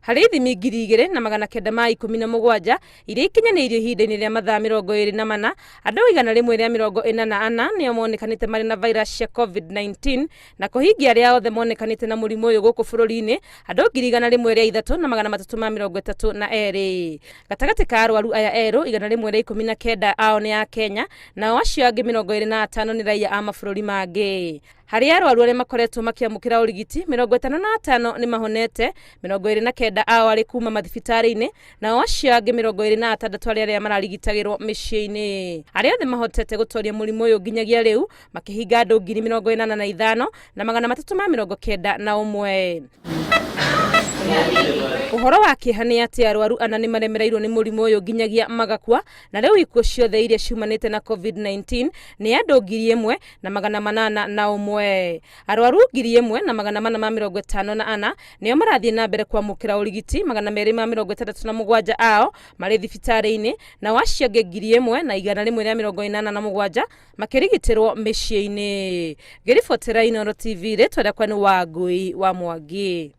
Harĩ ithimi 2917 iria ikinyanĩirio ihinda-inĩ rĩa mathaa 24, andũ 144 nĩo monekanĩte marĩ na virus cia COVID-19, na kũhingia arĩa othe monekanĩte na mũrimũ ũyũ gũkũ bũrũri-inĩ andũ 103,332. Gatagatĩ ka arwaru aya erũ, 119 ao nĩ a Kenya, nao acio angĩ 25 nĩ raiya a mabũrũri mangĩ. Harĩ arwaru arĩa makoretwo makĩamũkĩra ũrigiti, 55 nĩ mahonete, 29 ao arĩ kuma mathibitarĩ-inĩ, nao acio angĩ 26 arĩ arĩa mararigitagĩrwo mĩciĩ-inĩ. Arĩa othe mahotete gũtoria mũrimũ ũyũ nginyagia rĩu makĩhinga andũ 85,391. Ũhoro wa kĩeha nĩ atĩ arwaru ana nĩ maremereirwo nĩ mũrimũ ũyũ nginyagia magakua, na rĩu ikuũ ciothe iria ciumanĩte na COVID-19 nĩ andũ 1801. Arwaru 1454 nĩo marathiĩ na mbere kwamũkĩra ũrigiti, 267 ao marĩ thibitarĩ-inĩ, nao acio angĩ 1187 makĩrigitĩrwo mĩciĩ-inĩ. Ngĩribotera Inooro TV, rĩtwa rĩakwa nĩ Wangũi wa Mwangi.